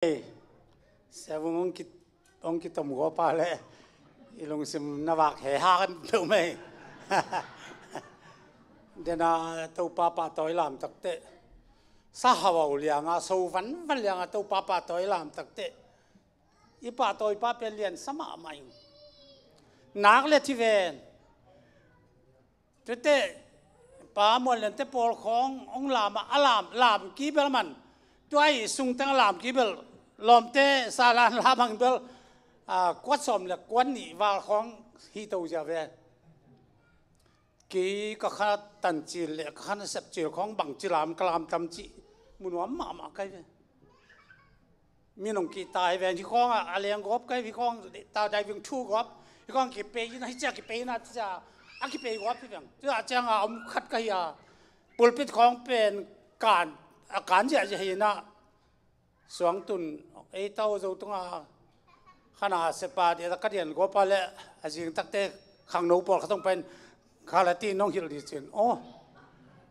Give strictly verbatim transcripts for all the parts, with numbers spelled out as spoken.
Siavung hong ki, hong kitom gawpa le i lungsim na vak he ha kan peuh mei. Dena Topa pahtawi lam takte, sa hawau lianga so vanvan lianga Topa pahtawi lam takte, i pahtawipa pen lian sa mahmah in, nak le thi ven. Tute Pa Muan Lian te pawl khawng hong lam a, a lam, lam kibel man. Tua i sungtang a lam kibel, lawmte salan lam hang bel, a, kuat sawm le kuat nih val khawng hi to zia ve. Kei ka kha tancil le ka kha nasep cil khawng bangci lam ka lam tam cih mu nuam mahmah kai ve. Mi nong kihta hi ven, hi khawng a, a leng gawp kai, hi khawng ta diving thu gawp, hi khawng kipei in, hi cia kipei in, a cia a kipei gawp hi veng. Tua cianga om khat ka hi a, pulpit khawng pen kan, a kan ziahziah hi na, suangtun ei tau zo tunga khana sepa dia ka dian gawpa le a zing takte khangno pawl kha tong pen kha la ti nong hilh di cin. Oh,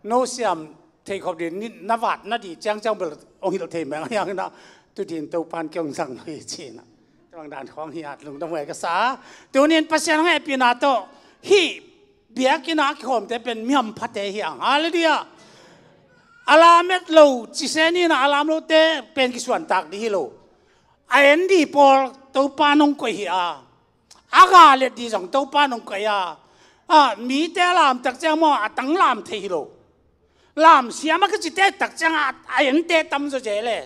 no siam thei khop di, na vat na di ciangciang bel hong hilh thei meng a hiang na, tu din Topan kiong zang lo hi cina. Tuang dan khawng hi at lungdam huai ka sa. Tunin Pasian hong hehpihna tawh hih biakinn a kikhawmte pen mi hamphate hi ang. Halleluiah. A lam et lo ci se ni na, a lam lote pen kisuantak di hi lo. A en di pawl Topa nong koih hi a, a ga let di zong Topa nong koih a, a, mite a lam tak ciang maw a tang lam thei hi lo. Lam siam a kicite tak ciang a, a ente tam zaw zel e.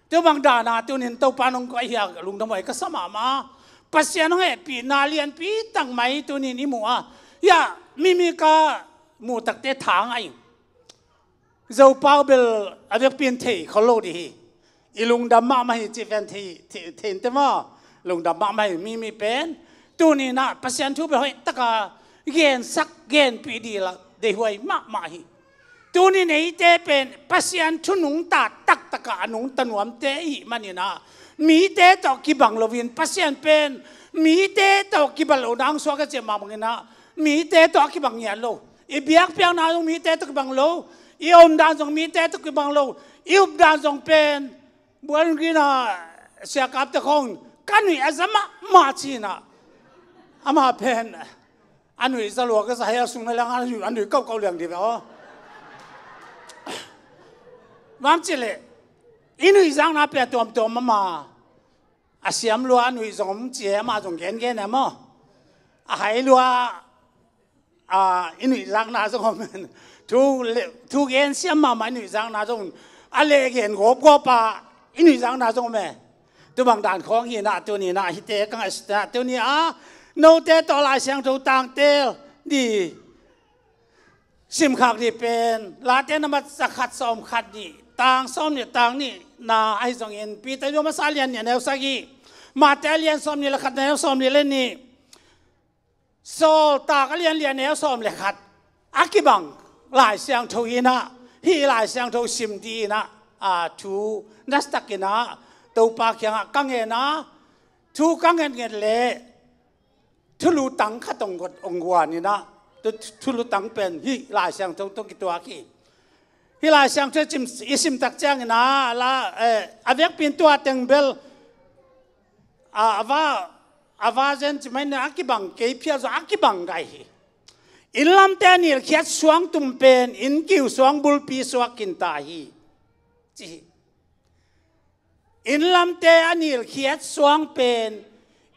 Tua bang dana tunin Topa nong koih hi a, lungdam huai ka sa mahmah. Pasian hong hehpihna lianpi tak mai tunin i mu a, ya, mimi ka mu takte thang a ing. Zopau bel a vekpi in thei khol lo di hi. I lungdam mahmah hi ci ven thei, thei, thei inte maw. Lungdam mahmah hi mimi pen. Tuninah Pasian thu bel hoih taka gensak, genpih di la, deihuai mahmah hi. Tunin eite pen Pasian thu nungta taktaka a nungta nuamte i hih maninah mite tawh kibang loin Pasian pen mite tawh kibang lo nang suak a ciah mahmanginah mite tawh a kibang ngiat lo. I biakpiakna zong mite tawh kibang lo. I omdan zong mite tawh kibang lo. I updan zong pen buan gina siakapte khong ka nuih a za mahmah cinah ama pen a nuih za lua ka za hel sung na liang a nuih, a nuih kauhkauh liang di ve aw. Vam cileh i nuih zakna pia tuamtuam ama a siam lua a nuih zong om ci e, ama zong gengen e maw? A hai lua a i nuih zakna zong om. Thu le, thu gen siam mahmah i nuih zakna zong a leh gen gawpgawp a i nuih zakna zong om e. Tubang dan khawng hinah tuninah hite kang a sitah tuni a note tawh Lai Siangtho tangtel di simkhak di pen Late na mat zakhat sawm khat nih tang sawm nih tang nih na ahi zongin Peter zong masa lian nih a neu sagih, Mate a lian sawm nih le khat a neu sawm nih le nih, Sawltak a lian lian neu sawm le khat a kibang Lai Siangtho inah hih Lai Siangtho sim di inah a thu nasatakinah Topa kiangah ka ngen a, thu ka ngetnget le thulu tang khat ong guan inah, thulu tang pen hih Lai Siangtho tawh kituak hi. Hih Lai Siangtho i sim tak ciangin a la, eh, a vekpin tua teng bel a, a va, a va zen ci mai na a kibang kei phial zong a kibang gai hi. Inn lamte a nilkhiat suang tum pen inn kiu suang bulpi suak khinta hi ci hi. Inn lamte a nilkhiat suang pen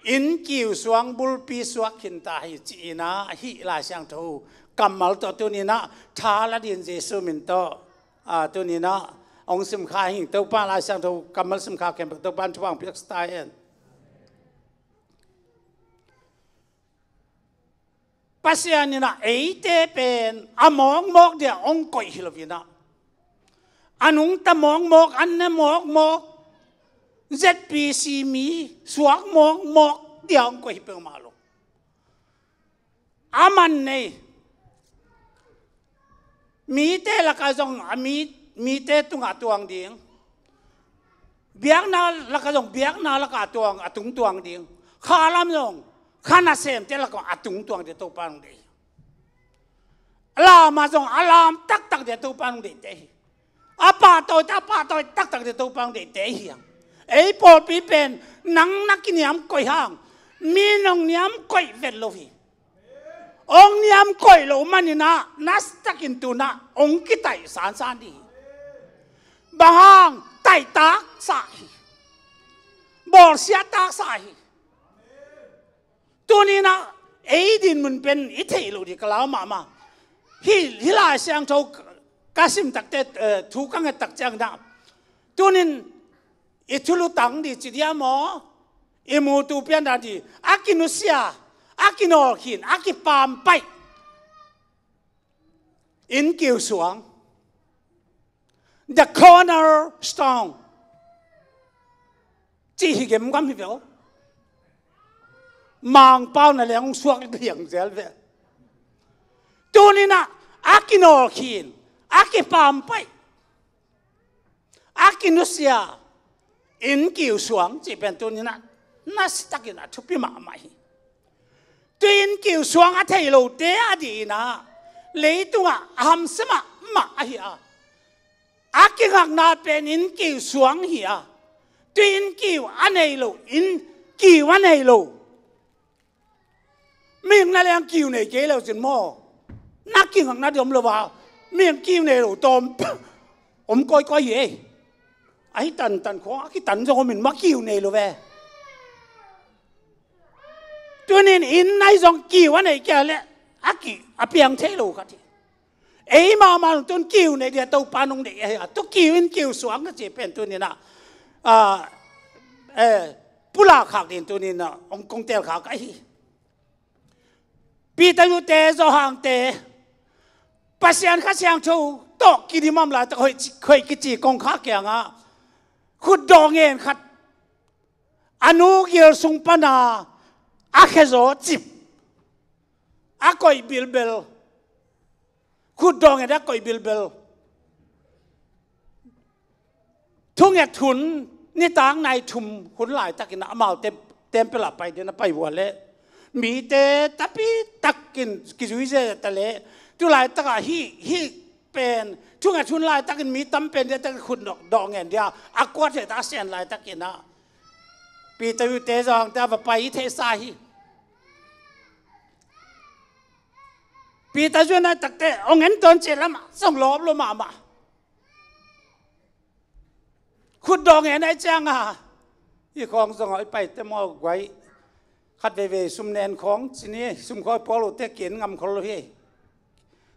inn kiu suang bulpi suak khinta hi ci inah hih Lai Siangtho kammal tawh tuninah tha la din Jesu min tawh a tuninah hong simkha hi. Topa Lai Siangtho kammal simkha khempeuh Topa in thupha hong piak sa ta hen. Pasian inah eite pen a mawkmawk dia hong koih hi loinah a nungta mawkmawk, a ne mawkmawk, Z P C mi suak mawkmawk dia hong koih hi peuhmah lo. A man nei mite lakah zong a mi, mite tungah tuang ding. Biakna lakah zong biakna lakah tuang, a tung tuang ding. Khalam zong kha nasemte lakah a tung tuang ding Topa hong deih hi. A lam ah zong a lam taktak ding Topa hong deihte hi. A pahtawi, a pahtawi taktak ding Topa hong deihte hi hang. Ei pawlpi pen nang na kiniam koih hang, mi nong niam koih vet lo hi. Ong niam koih lo maninah nasitakin tunah ong kitaih sansan dih hi. Bang hang? Taihtak sa hi. Bawlsia taksa hi. Tuninah ei dinmun pen i theih loh dih ka lau mahmah. Hih, hih Lai Siangtho ka sim takte, eh, thu ka nget tak cianginah tunin i thulu tang dih ci dia maw? I mutu pian dan dih, a kinusia, a kinawlkhin, a kipampaih. Inn kiu suang, the corner stone cih hi gemgam hi ve aw. Mangpau na leng hong suak liang zel ve. Tuninah a kinawlkhin, a kipampaih, a kinusia inn kiu suang cih pen tuninah nasitakin a thupi mahmah hi. Tui inn kiu suang a thei lote a dihinah leitungah a hamsia mahmah ahi a, a kingakna pen inn kiu suang hi a, tui inn kiu a nei lo, inn kiu a nei lo mihing na leng kiu nei kei lo cin maw? Na kingakna dih om lo a, mihing kiu nei lo tawm om kawikawi hi ei. Ahi tantan khawng a kitan zong om in ma kiu nei lo ve. Tunin inn nai zong kiu a nei kia le a ki a piang thei lo khat hi. Ei mahmah tun kiu nei dia Topa nong deih ahi a, tu kiu in kiu suang ka ci pen tuninah, ah, eh, pulak khak din tuninah ong kong tel khak ahi. Peter, Jude, Johan te Pasian Kha Siangtho tawh kidimam laitak hoih ci, hoih kici kongkhak kiangah khutdawh ngen khat a nu gil sung pana a khezaw cip, a koih bilbel. Khutdawh ngen a koih bilbel. Thunget hun, nitak nai thum hun laitakin amau te, tempel ah pai din a pai vua le mite tapi takin kizui zeta le tu laitakah hih, hih pen thunget hun laitakin mi tam pen dia takin khutdawh ngen dia a kuat heta a sian laitakinah Peter, Jude, Johan te a va pai i theihsa hi. Peter, Jude nai takte ong en tawn cih lamah zong lawp lo mahmah. Khutdawh ngen ai cianga i khawng zong a i paite maw guai khat veivei sum nen khawng cini sum khawi pawl uhte kin ngam khol lo hi.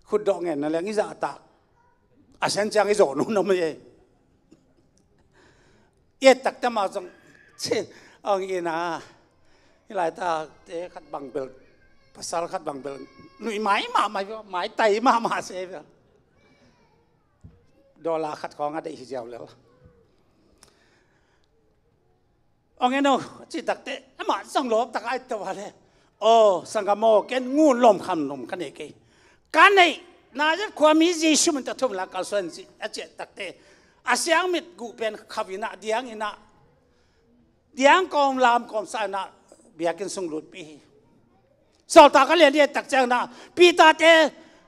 Khutdawh ngen na leng i zahtak a sen ciang i zawh nunam hi. I et takte mah zong ci ong ina i laitakte khat bang bel pasal khat bang bel nuih mai mahmah hi, mai tai mahmah se hi. Dollar khat khawng a deih hi ziau lel. Ong en o, a cih takte amah zong lawp tak a et to a le. Aw sanggam aw, ken ngun lawm kham lawm ka nei kei. Ka neih Nazareth khuami Jesu min tawh thum la kalsuan ci a ciah takte a siang mit guh pen khauh inah diang inah diang kawm lam kawm sa inah biakinn sung lutpih hi. Sawltak a lian i et tak cianginah Peter te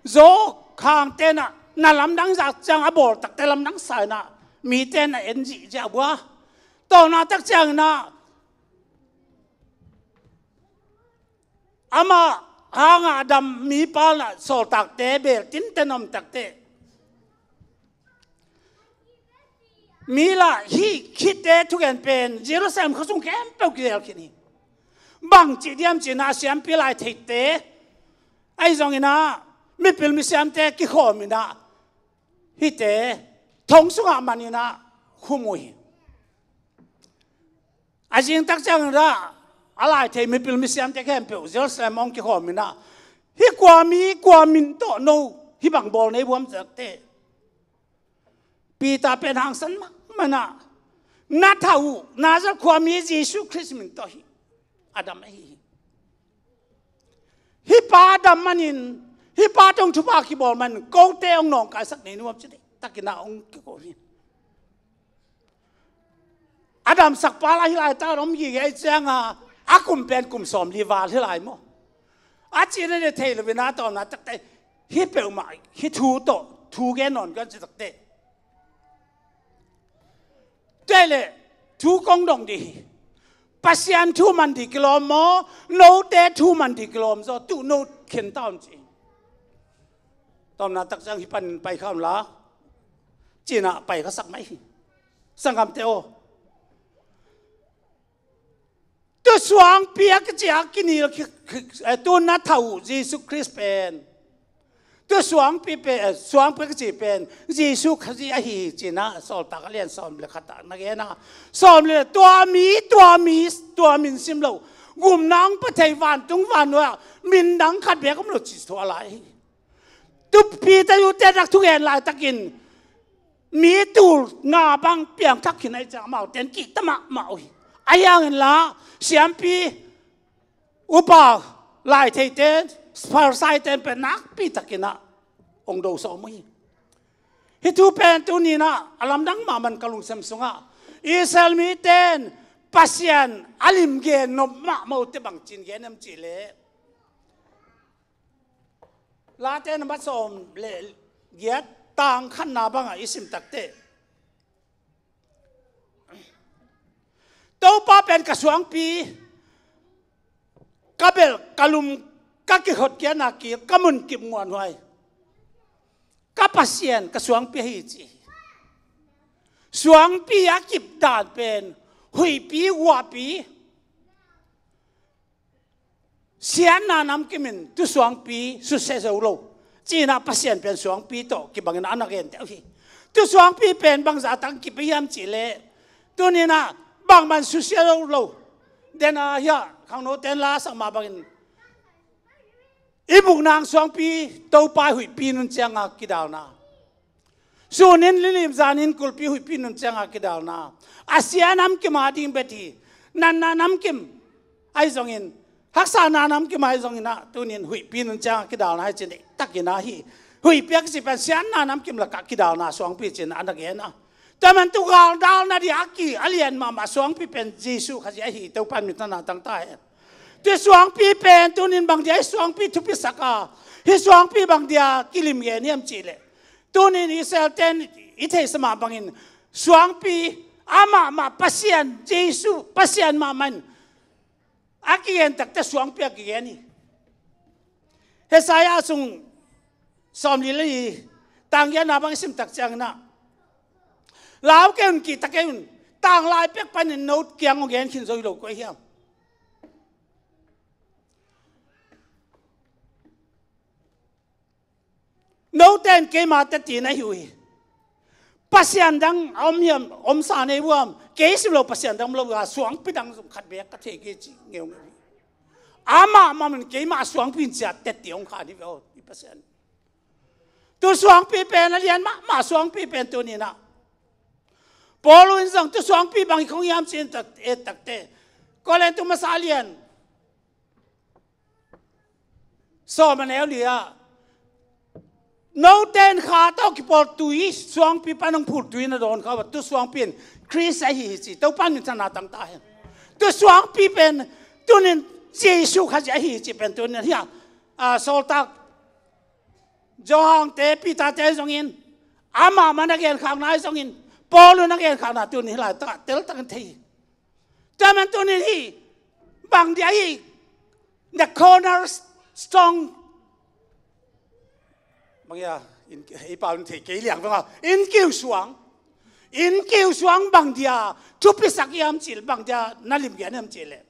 Johan te inah na lamdang zak ciang a bawl takte lamdang sa inah mite na en zihziah bua. Tawpna tak cianginah amah hangah a dam mi palna sawltakte beel tinten om takte mi lah hih khite thugen pen Jerusalem khuasung khempeuh kizel khin hi. Bang cih diam cih inah siampi lai theite ahi zonginah mipil misiamte kikhawm inah hihte thong sungah man inah khum uh hi. A zing tak cianginah a lai thei mipil misiamte khempeuh Jerusalem hong kikhawm inah hih kua mi kua min tawh no hih bang bawl nei buam takte Peter pen hangsan mahmah inah na thah uh Nazareth khuami Jesu Khrist min tawh hi a dam ahi hi. Hih pa a dam manin hih pa tawh thupha kibawl manin kote hong nawngkaisak nei nuam ci dih takinah hong kiko hi. A damsak pa lah hih laitak a om gige ahi cianga a kum pen kum sawmli val hi lai maw? A cihna dih thei lo inah tawpna takte hih peuhmah hih thu tawh thu gen nawn kan ci takte. Tuai le Thu kong dong dih hi. Pasian thu man dih kilawm maw, note thu man dih kilawm zaw, tuh no khen ta un ci. Tawmna tak ciang hih panin pai kha un la, cinah pai kha sak mai hi. Sanggamte aw, tusuangpi a kici a kinil khi-, khi-, eh, tun na thah uh Jesu Khrist pen, tusuangpi pen, eh, suangpi a kici pen Jesu Khazih ahi hi cinah Sawltak a lian sawm le khat ah na gen a, sawm le, tua mi, tua mi, tua min sim lo, gumna hong pia thei vantung vannuai ah min dang khat beek om lo ci thu a lai hi. Tu Peter ute nak thugen laitakin mi tul nga bang piangthak khin ahih ciang amaute in kihta mahmah uh hi. Ahi hangin la siampi, upa, laitheite, Pharisai-te in pen nakpi takin ah hong do sawm uh hi. Hih thu pen tuni-in ah a lamdang mahmah in ka lungsim sungah Israel mite in Pasian a lim gen nop mahmah uh teh bangci in gen hiam cih leh, Late na mat sawm le giat, tang khatna bangah i sim tak teh, Topa pen ka suangpi, ka belh, ka lum, ka kikhot kiatna kil, ka munkip muanhuai, ka Pasian, ka suangpi ahi ci hi. Suangpi a kip dan pen huihpi, guahpi, siatna namkim in tusuangpi susia zo lo. Ci-in ah Pasian pen suangpi tawh kibangin a na genteh uh hi. Tusuangpi pen bangzah tak kip hiam cih leh, tuni-in ah bangmah in susia zo lo. Den a hiah khangnote in la sak mah bangin, i bukna suangpi Topa huihpi nun cianga kidalna. Sunin lilim, zanin kulpi huihpi nun cianga kidalna. A sia namkim a ding bek hi. Natna namkim ahi zongin, haksatna namkim ahi zongin ah, tunin huihpi nun cianga kidalna hi cin, takin ah hi. Huihpi a kici pen siatna namkim lakah kidalna suangpi cin a na gen a. Tua man tu galdalna ding a ki, a lian mahmah suangpi pen Jesu Khazih ahi, Topa in minthanna tang ta hen. Tusuangpi pen tunin bang dia hih suangpi thupisak a, hih suangpi bang dia kilim gen hiam cih leh, tunin Israel-te in i theihsa mah bangin suangpi, amah mah Pasian, Jesu, Pasian mahmah in a kigen tak teh suangpi a kigen hi. Isaiah sung sawmli le li, tang giatna bang i sim tak ciangin ah, lau kei un, kihta kei un, tanglai pek panin no kiang hong gen khin zo hi lo koi hiam? Note in keima teci na hi uh hi. Pasian dang a om hiam, om sa nei uh hiam? Kei sim lo Pasian dang om lo a, suangpi dang zong khat beek ka thei kei ci ngeungeu hi. Amah mahmah in keima suangpi in ciat teci hong khan hi ve aw, i Pasian. Tu suangpi pen a lian mahmah suangpi pen tunin ah, Paul in zong tu suangpi bang hi khong hiam cih tak, et tak teh, Korin tu masa lian sawm a neu li ah, note in kha tawh kipawl tui suangpi pan hong phul tui na dawn kha uh a, tu suangpi in Khrist ahi hi ci, Topa in minthanna tang ta hen. Tu suangpi pen tunin Jesu Khazih ahi hi ci pen tunin hiah, a, sawltak Johan-te, Peter-te ahi zongin, amah mah na genkhakna ahi zongin, Paul in na genkhakna tunin hih laitakah teltakin thei hi. Tua man tunin hih bang dia hih the cornerstone, bang hia, in, ei pau in thei kei liang bang a, innkiu suang. Innkiu suang bang dia thupisak hiam cih leh, bang dia na lim gen hiam cih leh,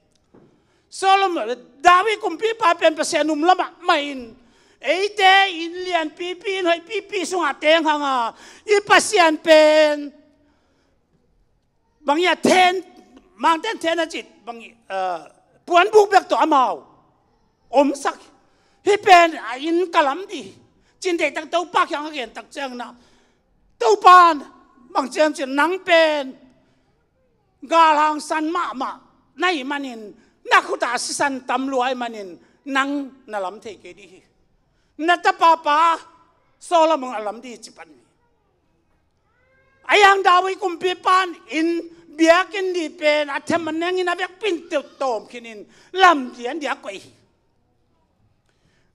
Solomon, David kumpipa pen Pasian um lua mahmah in, eite inn lianpipi, inn hoihpipi sungah teng hang a, i Pasian pen bang hia, then, mangten then a cih bang, eh, puanbuk bek tawh amau omsak. Hih pen a inn ka lam dih hi ci-in deihtak Topa kiang a gen tak ciangin ah, Topa in bang ci hiam cih leh, nang pen galhang san mahmah na hih manin, na khut ah sisan tam lua ahih manin, nang na lam thei kei dih hi. Na tapapa Solomon a lam dih hi ci pan hi. Ahi hang David kumpipa in biakinn dih pen a them a nengin a vekpi in tawm khinin lam lian ding a koih hi.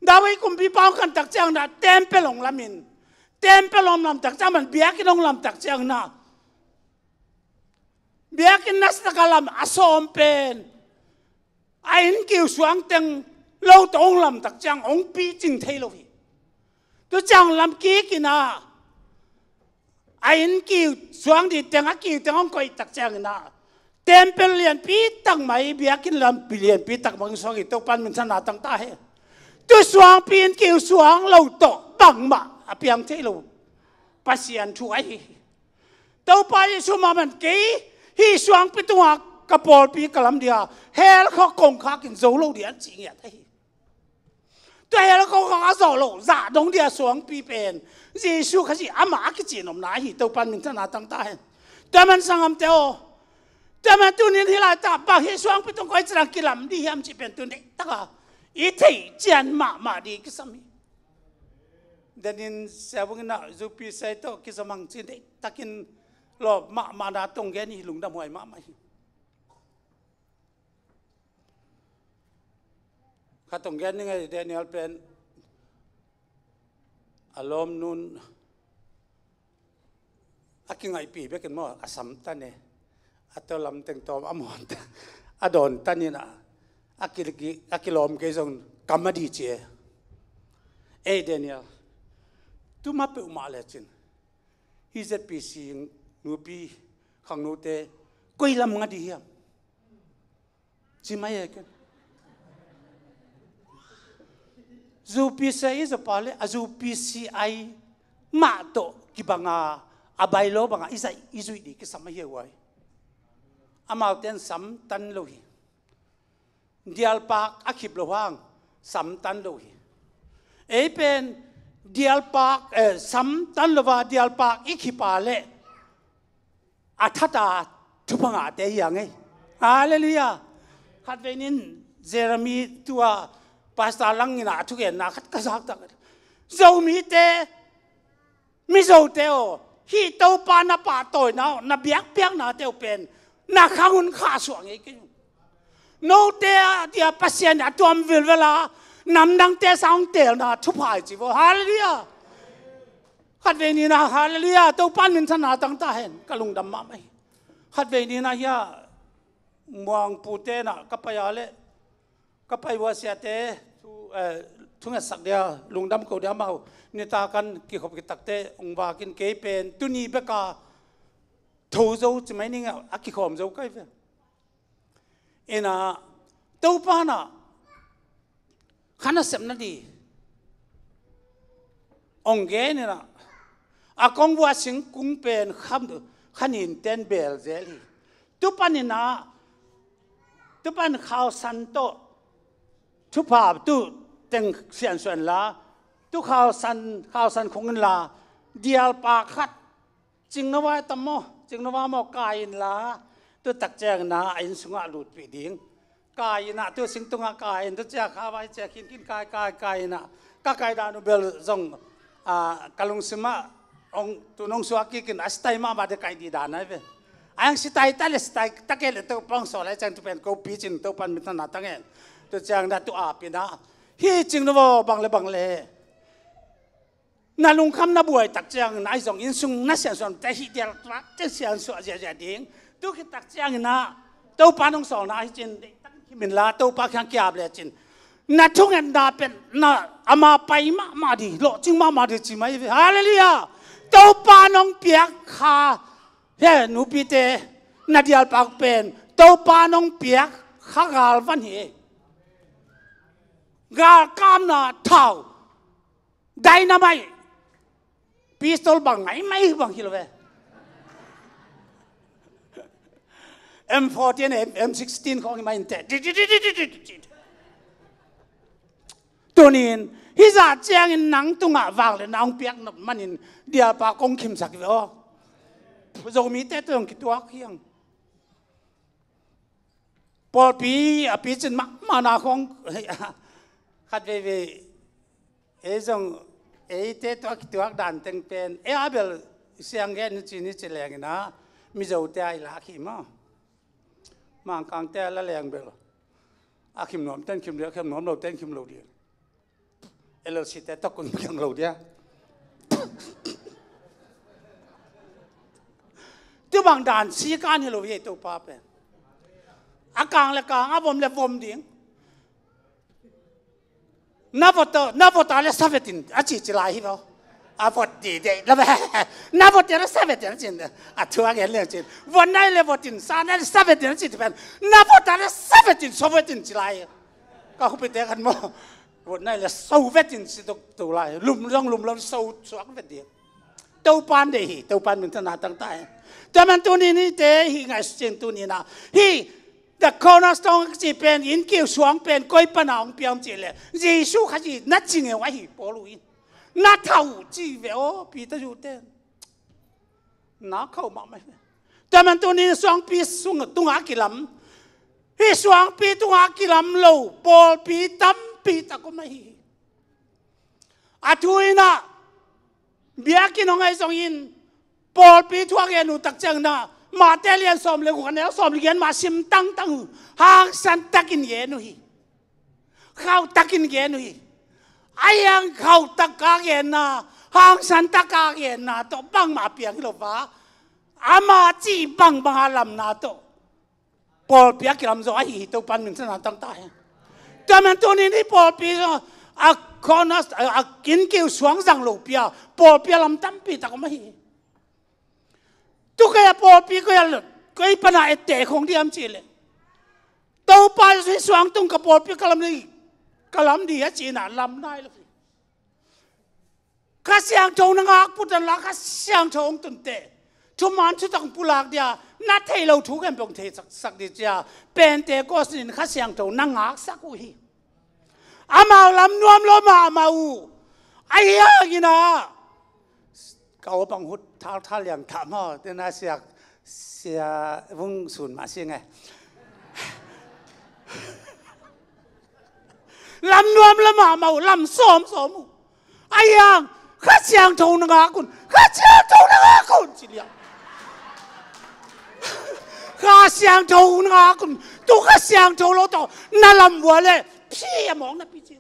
David kumpipa hong khan tak ciangin ah tempel hong lamin, tempel hong lam tak ciangin, biakinn hong lam tak ciangin ah, Biakinn nasataka lam a sawm pen a innkiu suang teng lo tawh hong lamtak ciang hong picing thei lo hi. Tu ciang lam kik in ah a innkiu suang dih teng a kiu teng hong koihtak ciangin ah temple lianpi tak mai, biakinn lampi lianpi tak mai hong suang hi. Topan minthanna tang ta hen. Tu suangpi innkiu suang lo tawh bangmah a piang thei lo Pasian thu ahi hi. Topa Jesu mahmah in kei hih suangpi tungah ka pawlpi ka lam dia hell khawk kongkhak in zo lo dia an cih ngiat ahi. Tua hell khawk a zawh loh zah dong dia suangpi pen Jesu Khazih amah a kicihnopna ahi. Topan minthanna tang ta hen. Tua man sanggamte aw, tua man tunin hih laitak bang hih suangpi tung koi ciang kilam dih hiam cih pen tu deihtak a i theih cian mahmah dih kisam hi. Danin siabung in ah zupi sai tawh kizom hang cin deihtakin lawp mahmahna tong gen hi. Lungdam huai mahmah hi. Khat tong gen ni ngei, Daniel pen a lawmnun a kingaihpi bekin maw, a samtan e, a tawlam teng tawm a mawnta a dawntan in ah a ki, a kilawm kei zong kam a di ci e. Ei Daniel, tuma peuhmah lecin hih Z P C nupi khangnote koi lam nga di hiam? Ci mai e ken. Zu P C I zapa le a zu P C I mah tawh kibanga a bailo banga i zaih i zuih dih kisam ahi a huai. Amaute in samtan lo hi. Dialpak a khip lo hang samtan lo hi. Ei pen dialpak, eh, samtan lo va dialpak i khipa le a thata thupha ngahte hi a ngei. Halleluiah. Khatvei nin Jeremy tua Pastor Lang in a thugenna khat ka zaktak. Zomite, Mizote aw, hih Topa na pahtawina aw, na biakpiaknate aw pen na khang hun khahsuah ngei kei un. Note a dia Pasian a tuam vilvel a namdangte sang teelna thupha hi ci vo. Halleluiah. Khatvei nina, halleluiah, Topa in minthanna tang ta hen. Ka lungdam mahmah hi. Khatvei nina hia muangpute na ka pai a le ka pai ua siate thu, eh, thungetsak dia lungdam ko dia mau. Nita kan kikhop kitakte ong vakin kei pen tuni beka tho zo ci mai ning a kikhawm zo kai ve. Ina Topa na kha nasepna di ong gen ina a kong vua singkung pen kham khanin ten bel zel hi. Tupan ina tupan khausan tawh thupha tu teng siansuan la tu khausan khausan khong in la dialpa khat Cing na vai tam maw, cing na vai maw, kai in la tu tak ciang na a inn sungah lutpih ding. Kai in ah tu sing tungah kai in tu ciang kha vai ciang khin khin kai kai kai in ah ka kai dan uh bel zong, ah, ka lungsim ah ong tu nong suak kik in a sitai mahmah de kai dih dan ai ve. A yang sitai ta le sitai ta kei le Topa ong sawl lai ciang tu pen ko picin Topa in minthanna tang en. Tu ciang na tu ap in ah hi cing na vaw bang le bang le. Na lungkham na buai tak ciangin ahi zongin sung na siansuah te hih dial tuak te siansuah ziahziah ding. Tu khit tak ciangin ah Topa nong sawlna ahi cin deihtak in khim in la Topa kiang kiap le cin. Na thungetna pen na ama pai mahmah di, lawhcing mahmah di ci mai ve. Halleluiah. Topa nong piak kha he nupite na dialpak pen Topa nong piak kha galvan hi. Galkamna thau. Dynamite. Pistol bang ngai mai bang hi lo ve. M fourteen, M, M sixteen khong hi mai in te. Tunin, hi zah ciangin nang tungah vang le nang piak nop manin dialpa kong khimsak hi ve aw. Zomite tu zong kituak hiang. Pawlpi a picin mahmahna khong khat veivei ei zong eite tua kituak dan teng pen ei a bel siang gen ni ci ni ci lengin ah Mizote a i lak hi maw? Mangkangte a la leng bel a khim nuam ten khim lo, a khim nuam lo ten khim lo ding. L L C te tawh kun piang lo dia. Tu Bang dan si kan hi lo hi Topa pen. A kang le kang, a vom le vom ding. Na vot, na vot a le sa vet in a ci ci lai hi lo. A vot di de la ve. Na vot a le sa vet in a ci. A thu a gen le ci. Vot nai le vot in, sa nai le sa vet in a ci pen. Na vot a le sa vet in, so vet in ci lai. Ka hupi te kan mo. Vot nai le so vet in ci tok tu lai. Lum long lum long so suak vet di. Topan de hi, Topan min thana tang ta hi. Tua man tuni ni te hi ngai sing tuni na. Hi, the cornerstone ci pen, inn kiu suang pen, koi pana ong piang ci le. Jesu Khazih na ci ngeu ahi Paul in. Na thau ci ve o, Peter ju ten. Na khau ma mai. Tua man tuni suangpi sung tunga kilam. Hi suangpi tunga kilam lo, pawlpi tampi tak om ahi. A thu in ah, biakinn hong ahi zongin, pawlpi thu a gen uh tak ciangin ah, Mate lian sawm le guk a neu sawm le giat mah sim tangtang uh, hangsan takin gen uh hi. Khauh takin gen uh hi. A hiang khauh tak a genna, hangsan tak a genna tawh bangmah piang hi lo va. Ama cih bangbang a lamna tawh pawlpi a kilam zaw ahi hi. Topan min thana tang ta hi. Tua man tuni ni pawlpi zaw a khawna a inn kiu suang zang lopi a pawlpi a lam tampi tak om ahi hi. Tu kei a pawlpi koi a koi pana ette khong diam ci le. Topa Jesu suang tung ka pawlpi ka lam di, ka lam di a ci na lam nai lo. Kha Siangtho na ngak put an la Kha Siangtho hong tunte. Thuman thutak pulak dia, na thei lo thu ken pong thei sak, sak di cia. Pentecost in Kha Siangtho na ngak sak uh hi. Amau lam nuam lo mahmah uh. A hiang in ah. Ka aw bang hut thal thal liang thah maw, tena siak, sia vung sun mah si nge. Lam nuam lo mahmah uh, lam sawm sawm uh. A hiang, Kha Siangtho na ngak un, Kha Siangtho na ngak un, ci liang. Kha Siangtho na ngak un, tu Kha Siangtho lo tawh, na lam vua le, phi a mawng na pi ci.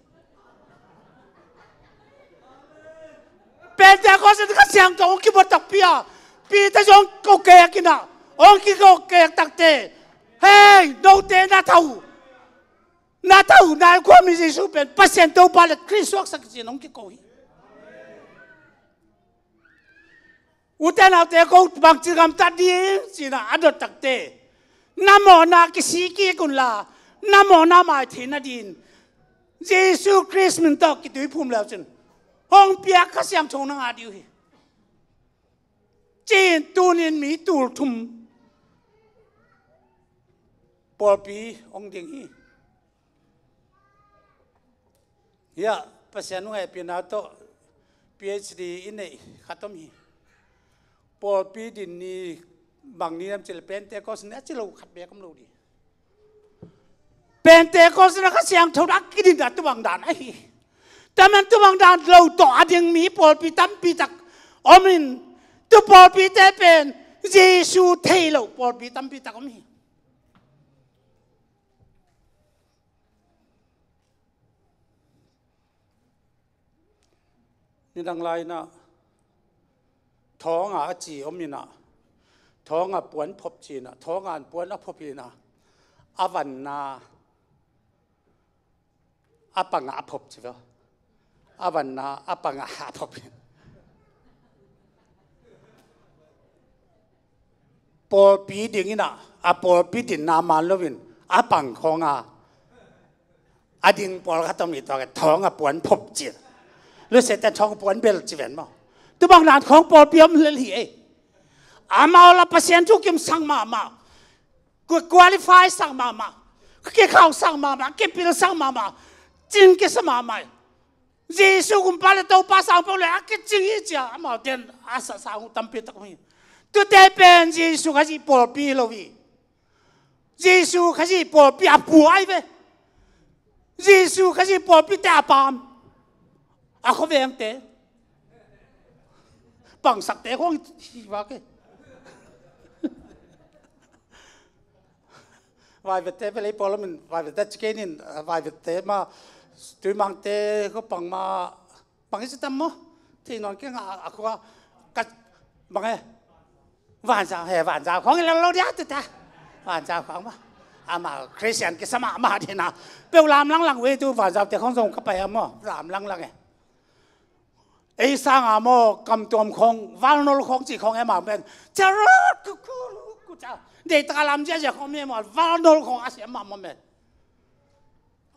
Pentecost in Kha Siangtho hong kibuak takpi a, Peter zong ko kek in ah, hong kiko kek takte, hei, note na thau, na thau, na khuami Jesu pen, Pasian Topa le Khrist suaksak cin hong kiko hi. Ute naute ko bangci gamtat ding cina a dot takte. Na mawhna kisik kik unla, na mawhna mai theihna din. Jesu Khrist min tawh kituiphum leu cin. Hong piak Kha Siangtho na ngah dih uh hi. Cin tunin mi tul thum. Pawlpi hong ding hi. Hiah, Pasian hong hehpihna tawh PhD i neih khat om hi. Pawlpi din ni bang ni lam cil Pentecost ni a ci lo khat bek om lo dih. Pentecost na Kha Siangtho a kidin a tubang dan ahi. Taman tubang dan lo tawh a ding mi pawlpi tampi tak om in tu pawlpi te pen Jesu thei lo pawlpi tampi tak om hi. Nidang lai inah thawnga a ci om inah thawnga puan phop ci inah thawnga puan a phop inah a vanna a panga a phop ci veu. A vanna a panga a phop in pawlpi ding inah a pawlpi dinna man loin a pang khawnga a ding pawlkhat om i tuak a thawng a puan phop cil. Lusia te thawng a puan bel ci ven maw? Tubang nan khawng pawlpi om lel hi ei. Amau la Pasian thu kim sang mahmah. Qualify sang mahmah. Kikhau sang mahmah. Kipil sang mahmah. Cing kisa mahmah. Jesu kumpa le Topa sang pawh le a kicing hi cia amau ten a sa sang uh tampi tak hi. Tute pen Jesu Khazih pawlpi lo hi. Jesu Khazih pawlpi a puai ve. Jesu Khazih pawlpi te a pam. A khuaveng te. Pangsak te khong hi va ke. Vaivete velei pawlamin vaivete cikenin vaivete ma tuimangte ko pang ma pang isi tam mo. Thei non ke nga a khua ka bang e. Vanzau he, vanzau khong i lo lo dia tu ta. Vanzau khong ma. Ama Christian kisa mahmah dina. Peu lam langlang ve tu vanzau te khong zong ka pai a maw. Lam langlang e. Ei sanga maw, kamtuam khong, valnol khong ci khong e ma pen. Charot ku ku ku cha. Dei taka lam zia zia khong me maw, valnol khong a siam ma maw me.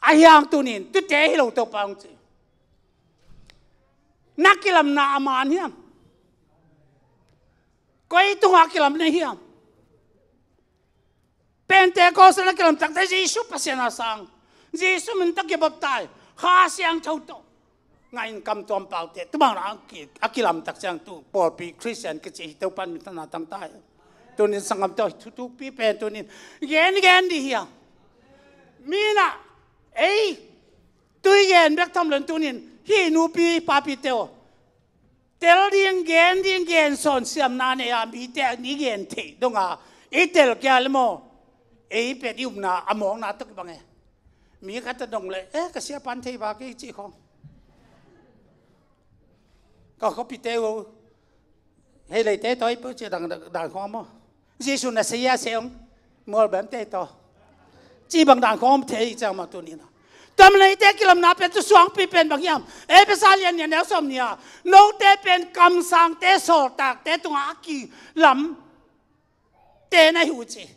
A hiang tunin, tu te hi lo to pang ci. Na kilamna a man hiam. Koi tunga kilam na hiam. Pentecost na kilam takte Jesu Pasian a sang. Jesu min tak kibaptai. Kha Siangtho to. Nga in kamtuam paute. Tu bang na a ki-, a kilam tak ciang tu. Pawlpi Christian kici hi Topan min thana tang tai. Tunin sanggam to hi thutukpi pen tunin. Gen gen di hiam. Mina. Ei. Tui gen bek tham lon tunin. Hi nupi papi teo. Tel ding, gen ding, gen sawn siamna nei a mite a ni gen theih donga i tel kia le maw. Ei pen i upna a mawkna tuk bang e. Mi khat a dong le, eh, ka sia pan thei ba kei ci khong. Ka khuapite uh. Hei leite tawi peuh ci dang, dang, dang khong maw. Jesu na sia sia ong. Mual bem te taw. Ci bang dan khawm thei ciang mah tuni na. Tam leite kilamna pen tu suangpi pen bang hiam. Efesa lian nia neu sawm nia. Note pen kamsangte sawltakte tunga a kilamte na hi uh ci.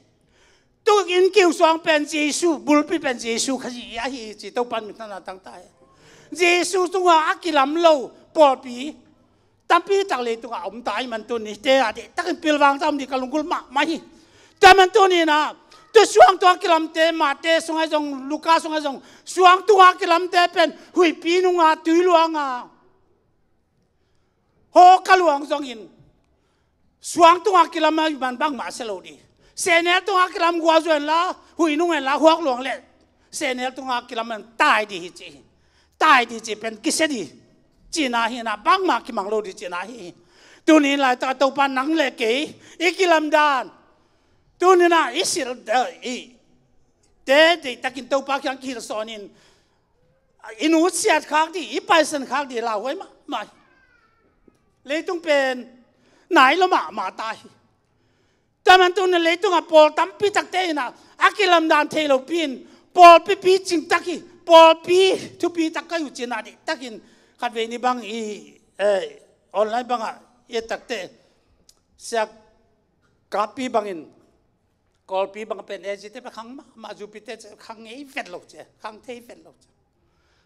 Tu in kiu suang pen Jesu, bulpi pen Jesu Khazih ahi ci. Topan min thana tang ta hi. Jesu tunga a kilam lo pawlpi tampi tak leitungah a om ta ahih man tuni te ah dehtakin pilvang ta om dih ka lunggulh mahmah hi. Tua man tuni na, tu suangtung a kilamte, Mate sungah zong, Luka sungah zong, suangtung a kilamte pen huihpi nunga, tui luanga, hawka luang zongin, suangtung a kilam ahih man bangmah a sia lo dih. Sehnel tung a kilam gualzuan la, huih nung en la, huak luang le sehnel tung a kilam man tai dih hi ci hi. Tai dih ci pen kisia dih cihna hi na, bangmah kimang lo dih cihna hi. Tuni laitak a Topa nang le kei i kilam dan, tuni na i silh, eh, i te deihtakin Topa kiang kihilh sawnin, i nusiat khak dih, i paisan khak dih lauhuai mahmah hi. Leitung pen nai lo mahmah ta hi. Tua man tuni leitung a pawl tampi takte in a, a kilamdan thei lopi in, pawlpi picing tak hi, pawlpi thupi tak ka hi uh cihna dihtakin, khatvei ni bang i, eh, online bangah i et takte, siak kappi bangin, Kawlpi bang pen A G te pen khang mahmah, Zupite khang ngei vet lo ci, khang thei vet lo ci.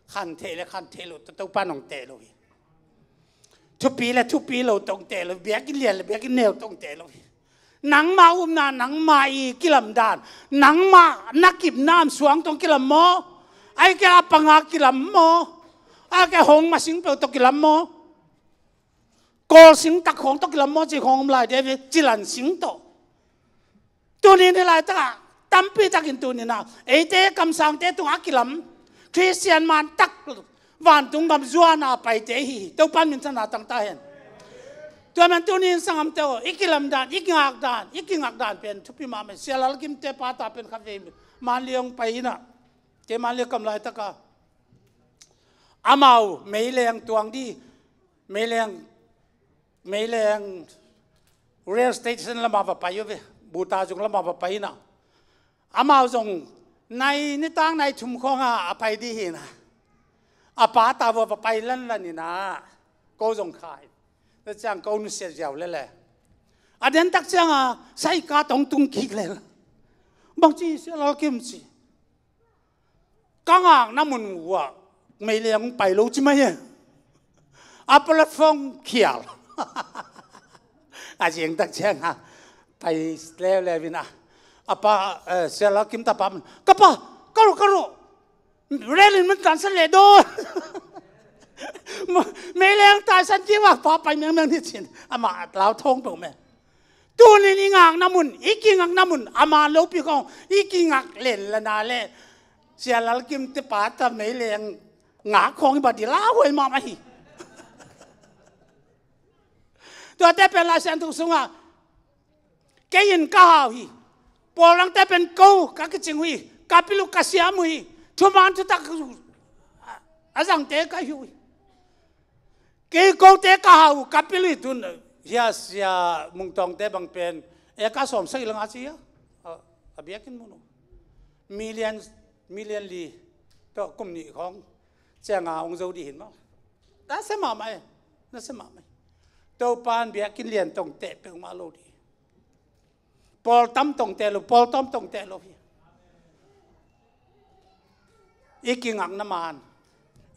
Khan thei le khan thei lo, Topa nong teh lo hi. Thupi le thupi lo tong teh lo, biakinn lian le biakinn neu tong teh lo hi. Nangma upna, nangma i kilamdan, nangma na kipna am suang tong kilam maw? Ai ke a panga kilam maw? Ai ke hong masing peuh tong kilam maw? Kawl sing tak khong tawh kilam maw ci khong om lai, David, cilan sing tawh. Tuni ni laitak ah tampi takin tuni na eite kamsangte tungah a kilam Khristian man tak vantung gam zuan a paite hi hi. Topan min thana tang ta hen. Tua man tuni in sanggamte aw, i kilam dan, i kingak dan, i kingak dan pen thupi mahmah. Sia Lal Kimte pa ta pen khatvei Manli hong pai in a, kei Manli kam laitak a amau Meileng tuang dih, Meileng, Meileng rail station lamah va pai uh ve, Buta zung lamah va pai in a. Amau zong nai, nitak nai thum khawng a a pai dih hi na. A pa ta vua va pai lanlan in a, ko zong khai. Tua ciang ko nusia ziau lele. A den tak ciang a, saika tawh tung kik lel. Bang ci, Sia Lal Kim ci. Ka ngakna mun uah Meileng pai lo ci mai e. A platform khial. A zing tak ciang a pai leuleu in a, a pa, eh, Sia Lal Kim tapa man, ka pa, ka ro, ka ro. Rel in man tangsan le dawn. Meileng taisan kik a, pa pai mengmeng ni cin. Amah lau thawng peuh meh. Tunin i ngakna mun, i kingakna mun a man lopi khawng i kingak lenlana le Sia Lal Kimte pa ta Meileng ngak khawng i bat dih lauhuai mahmah hi. Tuate pen Lai Siangtho sungah kei in ka hau hi. Pawl dangte pen ko ka kicing uh hi. Ka pil uh ka siam uh hi. Thuman thutak a zangte ka hi uh hi. Kei kote ka hau, ka pil uh hi tun. Hia sia Mungtawngte bang pen eka sawm sagih le nga ci a, a, a biakinn mun uh. Million, million li tawh kum nih khawng cianga hong zo dih hi maw. Nasia mahmah e, nasia mahmah e. Topan biakinn lian tawh teh peuhmah lo dih. Pawl tam tawh teh lo, pawl tawm tawh teh lo hi. I kingakna man,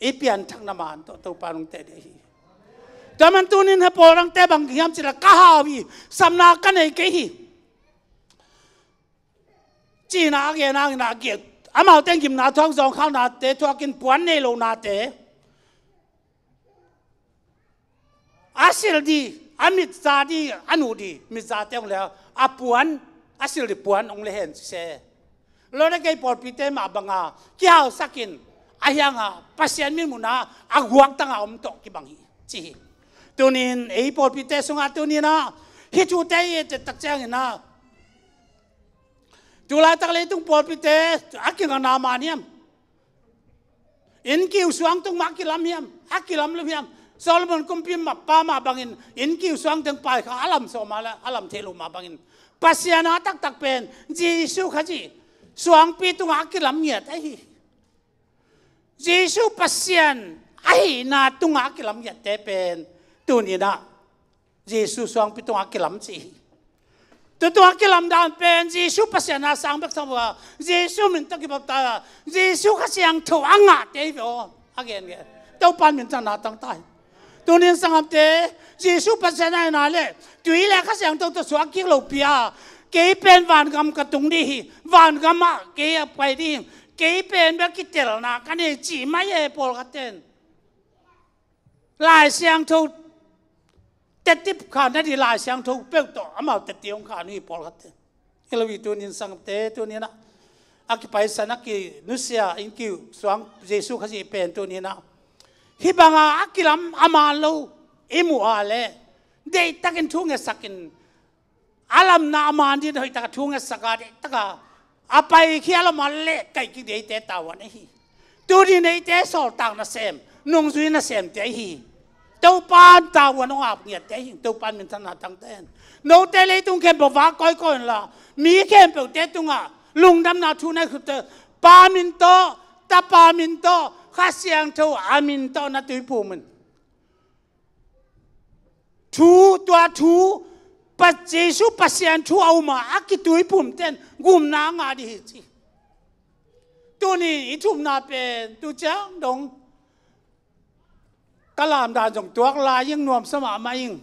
i pianthakna man tawh Topa nong teh dih hi. Tua man tunin hih pawl dangte bang hiam cih leh ka hau hi, samna ka nei kei hi. Cihna a gen a, a gen a, amaute in gimna thuak, zawngkhalnate thuakin puan nei lonate, a sil dih, a mitza dih, a nuh dih, mitzate hong le a puan, a sil dih puan hong le hen ci se. Lawm le kei pawlpite mah banga kihausakin, a hianga Pasian mitmuhna a guaktanga om tawh kibang hi ci hi. Tunin ei pawlpite sungah tuninah hih thute i et tak cianginah, tulaitak leitung pawlpite a kingakna man hiam? Innkiu suang tung mah a kilam hiam? A kilam lo hiam? Solomon kumpipa mah bangin innkiu suang teng paikha a lam sawm a le a lam theih loh mah bangin, Pasian a taktak pen Jesu Khazih suangpi tungah a kilam ngiat ahi hi. Jesu Pasian ahihna tungah a kilam ngiatte pen tuninah Jesu suangpi tungah a kilam ci hi. Tu tungah a kilam dan pen Jesu Pasian a sang bek sang uh a, Jesu min tawh kibaptai a, Jesu Kha Siangtho a ngahte hi ve aw, a gen ve. Topan minthanna tang ta hi. Tunin sanggamte, Jesu Pasian ahihna le tui le Kha Siangtho tawh suak kik lopi a, kei pen vangam ka tung dih hi, vangamah kei a pai dih hi, kei pen bek kitelna ka nei ci mai e pawlkhatte in. Lai Siangtho tetip kha na dih, Lai Siangtho peuh tawh amau tetip hong kha uh hi pawlkhatte. Hi lo hi tunin sanggamte, tuninah a kipaisan a kinusia innkiu suang Jesu Khazih pen tuninah hih banga a kilam a man lo i muh a le deihtakin thu ngetsakin, a lamna a man dih hoihtak a thu ngetsak a, deihtak a a paikhia lo mah leh kaih kik dih eite tavuan ahi hi. Tuni in eite sawltak nasem, nungzui nasemte ahi hi. Topan tavuan hong ap ngiatte ahi hi. Topan minthanna tang ta hen. Note leitung khempeuh vak kawikawi inla, mi khempeuhte tungah lungdamna thu na khute, Pa min tawh, Tapa min tawh, Kha Siangtho a min tawh na tuiphum in. Thu, tua thu, Pa, Jesu Pasian thu a um a, a kituiphumte in gumna a ngah dih hi ci. Tuni i thumna pen tu ciang dong ka lamdan zong tuak lai ing, nuamsa mahmah ing.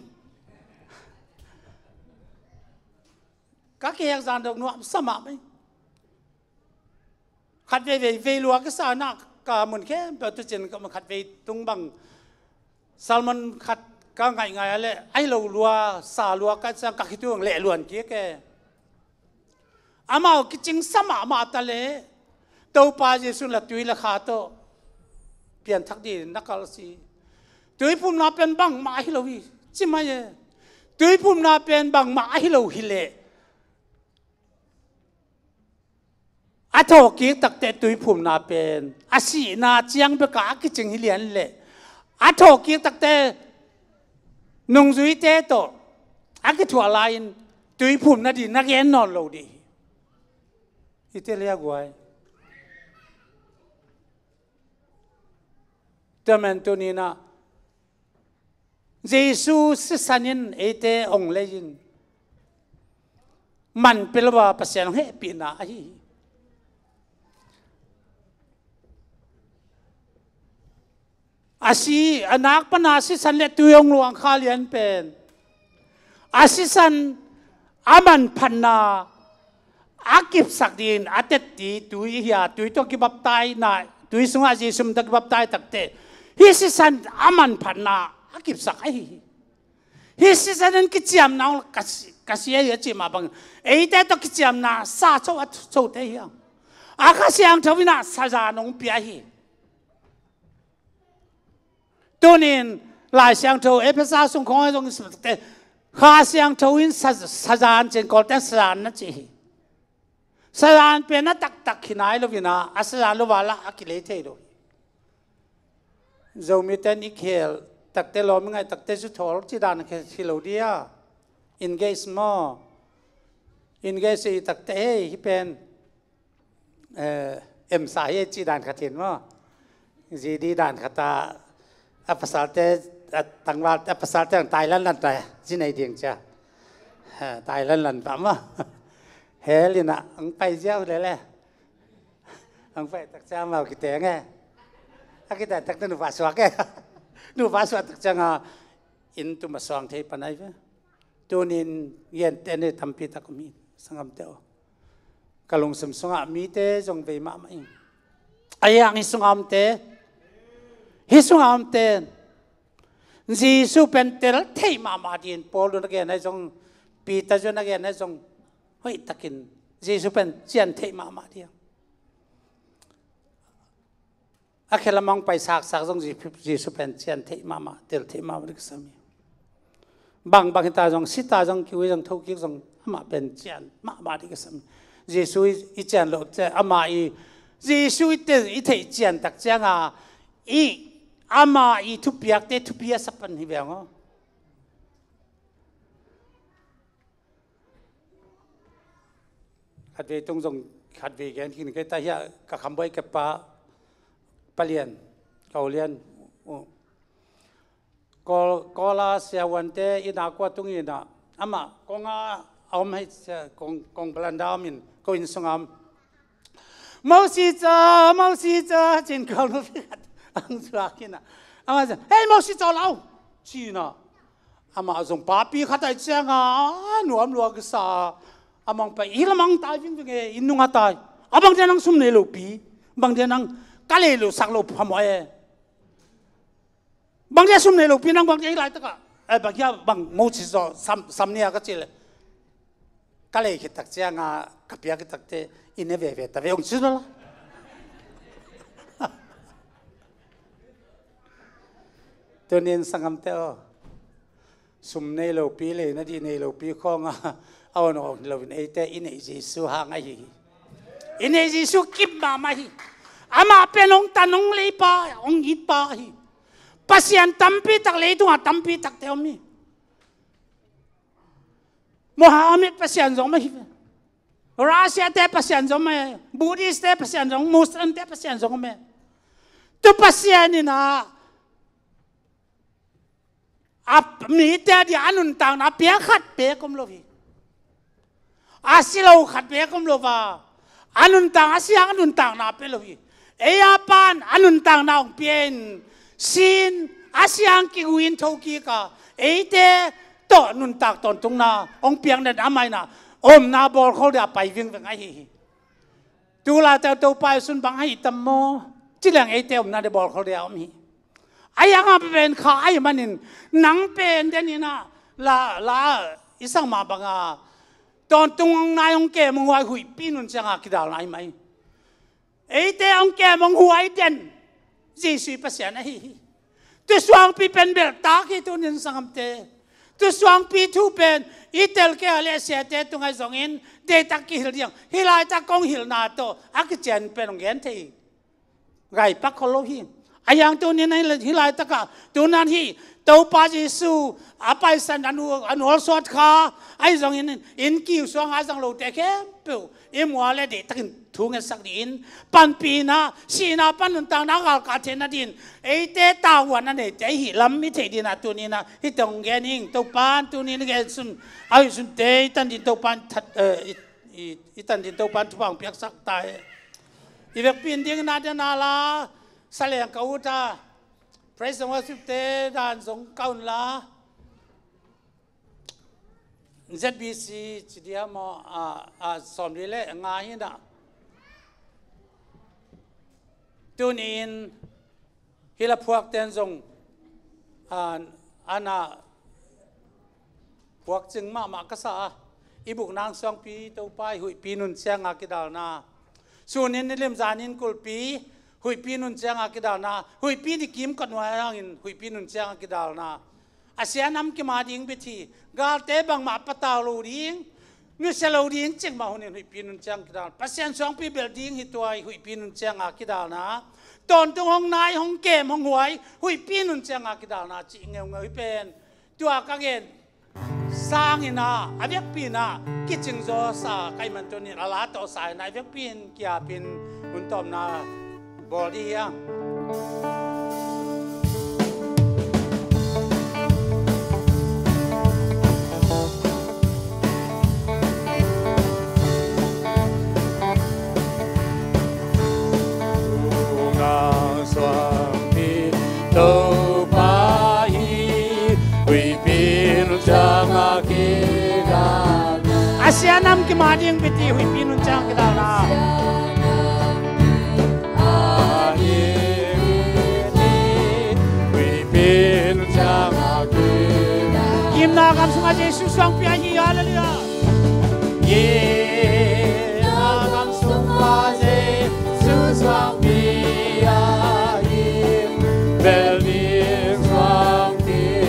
Ka kihek zan dong nuamsa mahmah ing. Khat veivei, vei lua ka sa na, ka mun khempeuh tu cin ka mun khat vei tung bang sermon khat ka ngaihngaih a leh, ahi lo lua, sa lua ka sa ka khituang leh luan kik e. Amau kicingsa mahmah ta leh, Topa Jesu in la tui la kha tawh pianthak dih na kal si. Tuiphumna pen bangmah ahi lo hi ci mai e. Tuiphumna pen bangmah ahi lo hi leh, a thawhkik takte tuiphumna pen a sihna ciang bekah a kicing hi lian leh, a thawhkik takte nungzuite tawh a kithuah lai-in tuiphumna dih na gen nawn lo dih hi. Hi te le a guai. Tua man tuninah Jesu sisan in eite ong lei in man pia lo a Pasian hong hehpihna ahi hi. A si, a nak pana sisan le tui hong luang kha lian pen a sisan a manphatna a kipsak dingin a tetti tui hi a, tui tawh kibaptaina, tui sungah Jesu min tawh kibaptai takte hih sisan a manphatna a kipsak ahi hi. Hih sisan in kiciamna hong ka si, ka si ahi a cih mah bangin eite tawh kiciamna sa cho a chote hi hang. A Kha Siangtho in ah sazan hong pia hi. Tunin Lai Siangtho Efesa sung khawng ah zong i sim takte Kha Siangtho in sa, sazan cin Kawlte in sazan na ci hi. Sazan pen a taktak hi nai lo in ah, a sazan lo a lah a kilei thei lo hi. Zomite in i khel Takte lawm i ngaih takte zu thawl ci dan khe hi lo dia. Engage maw? Engage i takte hei hi pen, eh, emsa hi ci dan khat hin maw? Zi di dan khat a, a pasalte, a tangval a pasalte ang Thailand lan ta zi nei ding cia. Ha, Thailand lan pa maw? Hel ina ang pai ziau lele. Ang pai tak cia mau kiteng e. A kiteng tak na nupa suak e. Nupa suak tak cia nga in tuma suang thei panai ve. Tunin yente ne tampi tak om hi sangamte aw. Ka lungsim sungah mite zong vei mahmah in. A yang hi sungah omte. Hi sungah omte. Jesu pen tel thei mahmah din Paul un a gen ai zong, Peter zun a gen ai zong. Hoih takin Jesu pen cian thei mahmah dia. A khe lamang pai saksak zong Jesu, Jesu pen cian thei mahmah, tel thei mahmah dih ka sam hi. Bang bang hita zong, sita zong, kiwi zong, thokik zong, amah pen cian mahmah dih ka sam hi. Jesu i, i cian loh, amah i, Jesu i, te, i theih cian tak cianga i, amah i thupiakte thupi a sapan hi veng aw. Khatvei tung zong khatvei gen khin kei ta hiah ka khambuai kepa palian, ka ulian uh. Kawl, Kawla siavuante ina kua tung ina amah konga a om hei sia, kong, kong balanda om in ko inn sunga om. Mosi ca, Mosi ca, cin kawl nupi khat ang suak ina. Amah cia, hei Mosi ca lau, cina. Amah zong papi khat ai cianga nuam lua kisa. Amang pai hi lamang tai vingving e, inn nunga tai. A bang dia nang sum nei lopi, bang dia nang ka lei lo sak lo phamawh e. Bang dia sum nei lopi nang bang dia hi laitakah, eh, bang dia bang Mosi zaw sam, sam nia ka cih le. Ka lei khit tak cianga ka piak khit takte inn e veve ta ve ong ci lo la. Tunin sangamte aw. Sum nei lopi lei na dih nei lopi khawnga a on awk hi loin eite i neih Jesu hang ahi hi. I neih Jesu kip mahmah hi. Amah pen hong tan hong leipa, hong itpa hi. Pasian tampi tak leitungah tampi takte om hi. Mohammed pasian zong om ahi ve. Russia te pasian zong om e. Buddhist te pasian zong, Muslim te pasian zong om e. Tu Pasian in a a mite a dia a nuntakna a piak khat pek om lo hi. A si lo khat pek om lo va. A nuntak a siang a nuntakna pe lo hi. Ei a pan a nuntakna hong pia in sin a siang kiguin thokik a eite tawh nuntak tawntungna hong piak den a maina omna bawlkhol dia pai vingveng ahi hi. Tulai teu Topa i sun bang ahi tam maw? Ci leng eite omna de bawlkhol dia om hi. Ahi hanga pen kha ahi manin nang pen den ina la, la i sang mah banga tawntung nai hong kem hong huai huihpi nun cianga kidalna ahi mai. Eite hong kem hong huai den Jesu i Pasian ahi hi. Tu suangpi pen belhtak hi tunin sangamte. Tu suangpi thu pen i tel kei a le siate tungai zongin deitak kihil diang. Hi laitak kong hilna tawh a kician pen hong gen thei hi. Gaipak khol lo hi. A yang tunin hi laitakah tunan hi Topa Jesu a paisan a nu, a nual suat kha ahi zongin inn kiu suanga a zang lote khempeuh i mual le deihtakin thu ngetsak dih in panpihna sihna pan nuntakna galkah theihna din eite tavuan a neite ahi lam i theih dinah tunina hih tong gen ing. Topan tunin i gen sun a huih sunte i tan din Topan that, eh, i, i, i tan din Topan thupha hong piaksak ta e. I vekpi in dingin a den a la saleng ka ut a praise and worship te dan zong ka un la Z B C ci dia maw, a, a, sawmli le nga hi na. Tunin hi la phuakten zong, a, ana phuak cing mahmah ka sa a. I buk nang suangpi Topa i huihpi nun cianga kidalna. Sunin nilim zanin kulpi huihpi nun cianga kidalna. Huihpi ni kim ka nuai hangin huihpi nun cianga kidalna. A sia nam kima ding bit hi. Galte bangmah patau lo ding, nusia lo ding cik mah hunin huihpi nun ciang kidal. Pasian suangpi belh ding hi tuai huihpi nun cianga kidalna. Tawntung hong nai, hong kem, hong huai, huihpi nun cianga kidalna cih ngeungeu hi pen. Tua ka gen sangin ah, a vekpi in ah, kicing zawsa ka hih man tunin, a la tawh sa in ah, a vekpi in kiapin hun tawpna bawl dih hiang. A sia nam kim a ding bitti, huihpi nun ciang kidalna. Gimna gam sungah Jesu suangpi ahi, halleluiah. Gimna gam sungah Jesu suangpi ahi, bel ding suangpi,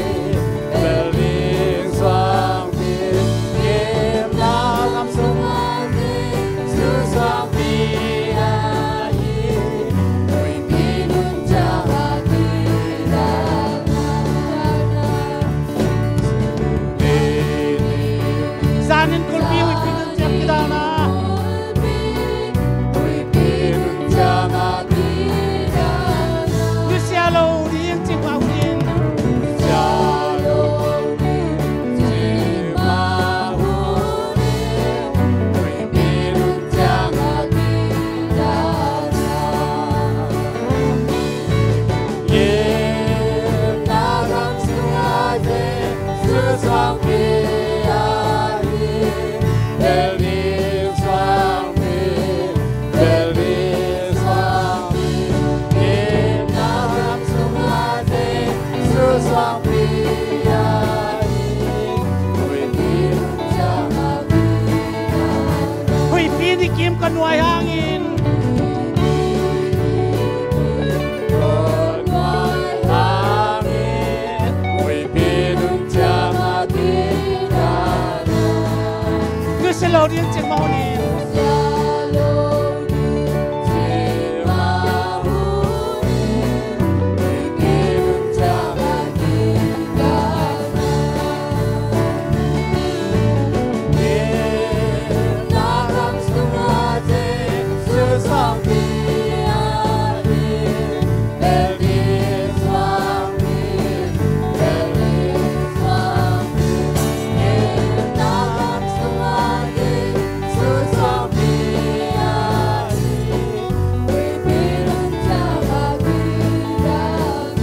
bel ding suangpi. Gimna gam sungah Jesu suangpi ahi, huihpi nun ciang a kidalna. Zanin kulpi huihpi nun ciang kidalna. Nusia lo ding cih mah hun in. Huihpi in i kim ka nuai hangin. Nusia lo ding cih mah hun in.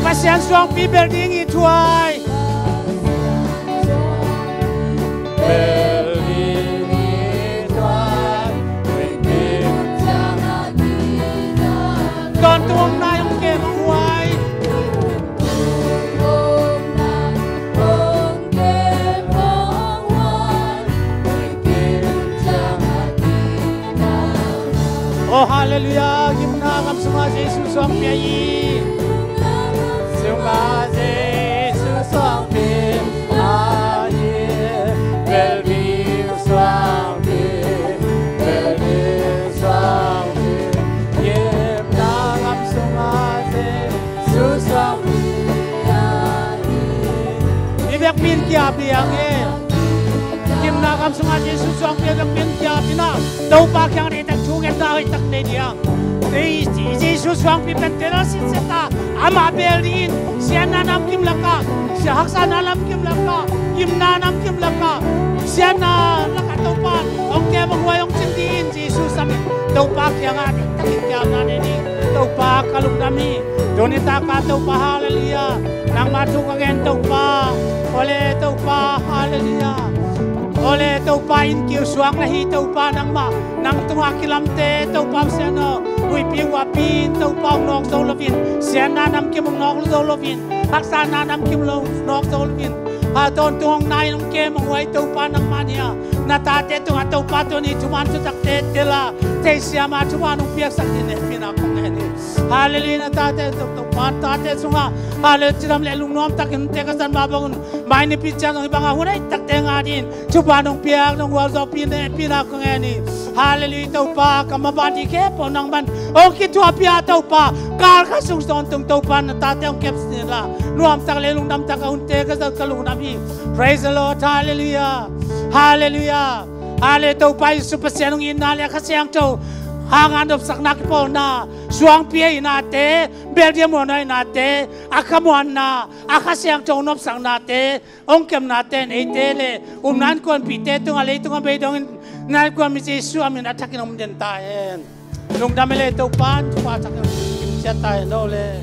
Pasian suangpi bel ding i thuai. Tawntung hong nai, hong kem, hong huai. Oh, halleluiah, gimna gam sungah Jesu suangpi ahi. Sungah Jesu suangpi ahi. Bel ding suangpi, bel ding suangpi. Gimna gam sungah Jesu suangpi ahi. I vekpi in kiap dih hang e. Gimna gam sungah Jesu suangpi a vekpi in kiap dih hang. Topa kiang deihtak thungetna hoihtak nei dih hang. Jesu suangpi pen tel a sinset a, amah beel dih in. Siatna namkim lakah, sia haksatna namkim lakah, gimna namkim lakah, siatna lakah Topa hong kem, hong huai, hong cing dih in. Jesu sam in, Topa kiangah deihtakin kiapna nei dih. Topa ka lungdam hi. Tuni taka Topa, halleluiah. Nangma thu ka gen Topa. Ole Topa, halleluiah. Ole Topa, inn kiu suak na hi Topa nangmah. Nang tungah kilamte Topa Pasian aw. Huihpi huapi in Topa hong nawk zo loin. Siatna namkim hong nawk zo loin. Haksatna namkim lo nawk zo loin. Ha, tawntung hong nai, hong kem, hong huai Topa nangmah ni a. Na tate tungah Topa tuni thuman thutakte tel a, theisiam a thuman hong piaksak dingin hehpihna kong ngen hi. Halleluiah, na tate tungah, Topa, na tate tungah. Halleluiah, cidam le lungnuam takin te ka zat mah bangun. Mai nipi ciang hong hi banga hun hoihtakte ngah dingin. Thuman hong piak, nong gualzawhpih in hehpihna kong ngen hi. Halleluiah, Topa, ka maban ding khempeuh nangman hong kithuahpih a Topa. Kal khat sung tawntung Topa in na tate hong kep sin la, nuamtak le lungdamtak a hunte ka zat ka lungdam hi. Praise the Lord. Hallelujah. Hallelujah. Hallelujah. Topa Jesu Pasian hong itna le a Kha Siangtho hanga nopsakna kipawlna, suangpi a ihnate, Belgium huan a ihnate, a khamuanna, a Kha Siangtho nopsaknate, hong kepnate in eite le upna innkuanpihte tungah leitung a bei dongin na innkuanpih Jesu a min a thakin hong den ta hen. Lungdam e le Topa, thupha thakin hong kim ciat ta hen aw le.